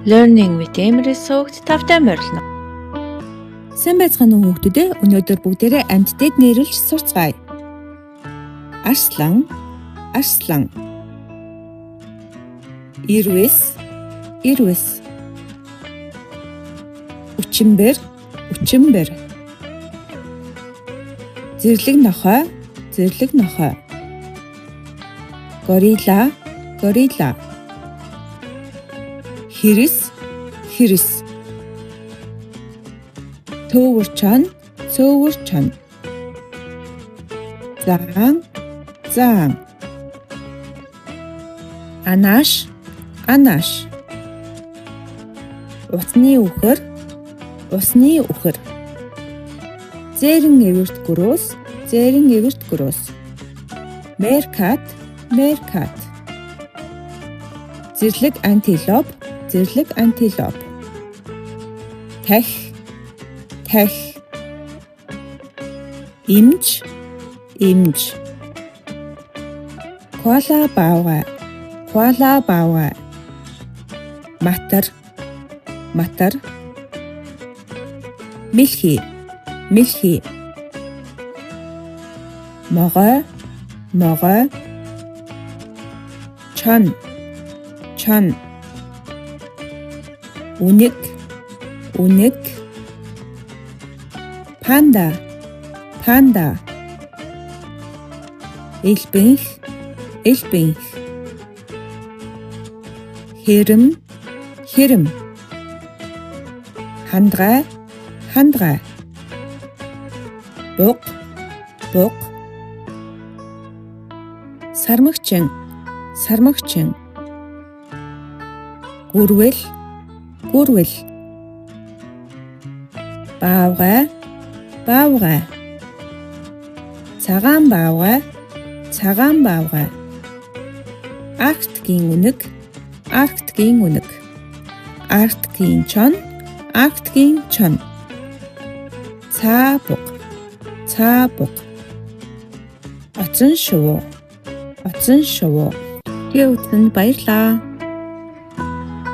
Learning with Emrys сувагт тавтай морилно. Сайн байцгаана уу хүүхдүүдээ? Өнөөдөр бүгдээрээ амьтдыг нэрлэж сурцгаая. Арслан, арслан. Ирвэс, ирвэс. Үчимбэр, үчимбэр. Зэрлэг нохой, зэрлэг нохой. Горилла, горилла. Хирс, хирс. Төөвөр чон, цөөвөр чон. Заан, заан. Анааш, анааш. Усны үхэр, усны үхэр. Зээрэн эвэрт гөрөөс, зээрэн эвэрт гөрөөс. Meerkat, meerkat. Зэрлэг антилоп, зэрлэг антилоп. Тахь, тахь. Эмч, эмч. Коала баавгай, коала баавгай. Матар, матар. Мэлхий, мэлхий. Могой, могой. Чон, чон. Үнэг, үнэг. Панда, панда. Элбэнх, элбэнх. Хэрэм, хэрэм. Хандгай, хандгай. Буг, буг. Сармагчин, сармагчин. Гүрвэл, гүрвэл. Баавгай, баавгай. Цагаан баавгай, цагаан баавгай. Арктикийн үнэг, Арктикийн үнэг. Арктикийн чон, Арктикийн чон. Цаа буг, цаа буг. Оцон шувуу, оцон шувуу. Тэгээ үзсэнд баярлалаа.